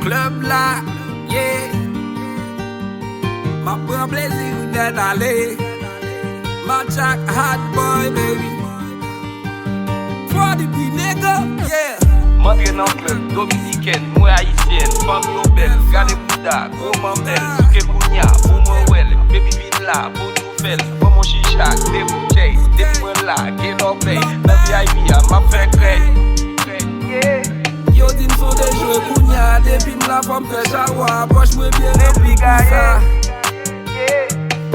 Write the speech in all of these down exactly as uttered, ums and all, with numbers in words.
Club la, yeah. M ap pran plezi nèt ale. Manchak hot boy, baby. Fò depi nègo, yeah. M antre nan club dominikèn, m wè ayisyèn, fanm yo bèl, gade bouda, gwo manmèl, souke kounya, pou mwen wè l, baby vin la, pou nou fè l, ban m on chicha, de boutèy, depi mwen la, gen lòbèy, nan V I P a, m ap fè krèy. Yeah. Yo di m son de jwe kounya, depi m la fò m fè chawa, pòch mwen byen ranpli pou sa.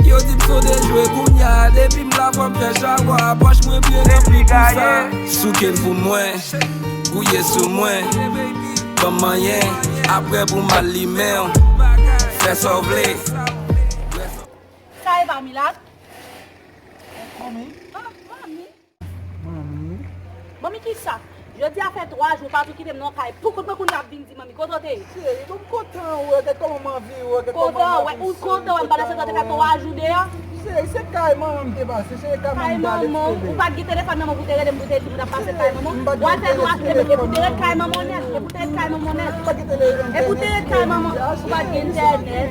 Yo di m son de jwe kounya, depi m la fò m fè chawa, pòch mwen byen ranpli pou sa. Souke l pou mwen, gouye sou mwen, ban m manyen, apre pou m al limen w, fè sa w vle. Sa e pa Milat? Manmi. Ah, manmi. Manmi. Manmi kisa? Jodi a fè twa jou, pa tou kite m nan kay. Poukont mwen kounye a ap vin di manmi, kote w te ye? Cheri, bon, m kontan wè, gad kòman m anvi wè, gad kòman m anvi souri, m kontan wè, m pandan se tan te fè twa jou deyò. Cheri, se kay manman m te pase, se kay manman m te ale, ti bebe. Ou pa t gen telefòn nan men w pou te rele m, pou te di m w t ap pase kay manman w? W al fè twa jou, e pou te ret kay manman w nèt, e pou te ret kay manman w nèt. E pou te ret kay manman, ou pa t gen entènèt.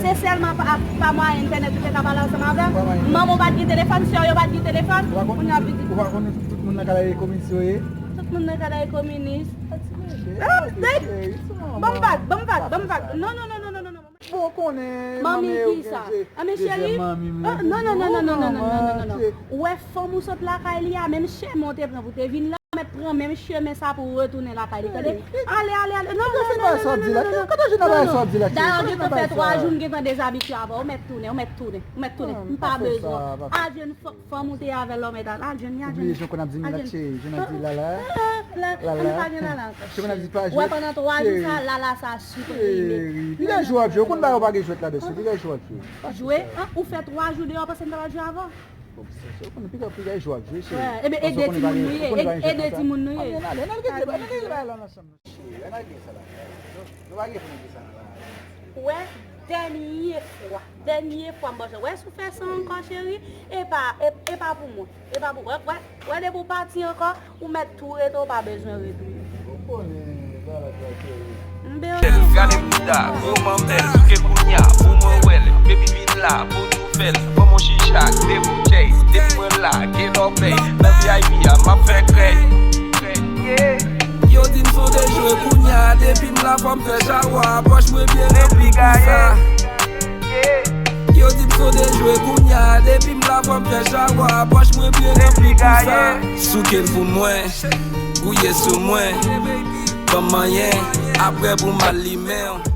Se sèlman pa, pa mwayen entènèt ou te ka pale ansanm avè m? Manman w pa t gen telefòn, sè w yo pa t gen telefòn? Kounye a ap vin di. Ou pa konnen tout, tout moun nan kay la e kominis yo ye? Tout moun nan kay la e kominis. Ah, dèy! Ban m vag, ban m vag, ban m vag. Non, non, non, non, non, non, non. Bon, konnen manmi yo gen je-, je-, je manmi m. Ah, non, non, non, non, non, non, non, non, non, non. Ou wè fanm ou sot lakay li a, menm chemen w te pran pou te vin la, ou mèt pran menm chemen sa pou w retounen lakay li, tande? Ale, ale, ale. Non, non, non, non, non, non, non, non. Dayè, w gentan fè twa jou m gentan dezabitye avè w. Ou mèt tounen, ou mèt tounen, ou mèt tounen. M pa bezwen w. Al jwenn fanm ou te avè l la, ou mèt al, al jwenn li, al jwenn li. Oublie jan w konn ap di Milat cheri, jan w ap di Lala. Lala, m pa gen Lala ankò. Jan w konn ap di pa jwe. Ou wè pandan twa jou sa, Lala sa siprime. Piga jwe w ap jwe, ou konn bagay ou pa gen jwèt ladan, se piga jwe w ap jwe. Jwe? An, ou fè twa jou deyò, panse m ta pral jwe avè w? Bon, se, se, ou konnen piga, piga jwe w ap jwe, cheri. Ebyen, e de timoun nou ye, e de timoun nou ye. Ann ale, ann al regle bagay la ansanm, non, cheri, ann al regle sa la. Nou, nou pa gen pou nou di sa nan la. Ou wè, dènye fwa, dènye fwa m ban jan. Wè, si w fè sa ankò, cheri, e pa, e, e pa pou mwen. E pa pou mwen. Wè, wè, depi w pati ankò, ou mèt tou rete, ou pa bezwen retounen. Ou konnen, bagay la, cheri. M bezwen. Gade bouda, gwo manmèl, souke kounya, pou mwen wè l, baby vin la, pou nou fè l, ban m on chicha, de boutèy, depi mwen la, gen lòbèy, nan V I P a, m ap fè krèy. Yo di m son de jwe kounya, depi m la fò m fè chawa, pòch mwen byen ranpli pou sa. Yo di m son de jwe kounya, depi m la fò m fè chawa, pòch mwen byen ranpli pou sa. Souke l pou mwen, gouye sou mwen, ban m manyen, apre pou m al limen w.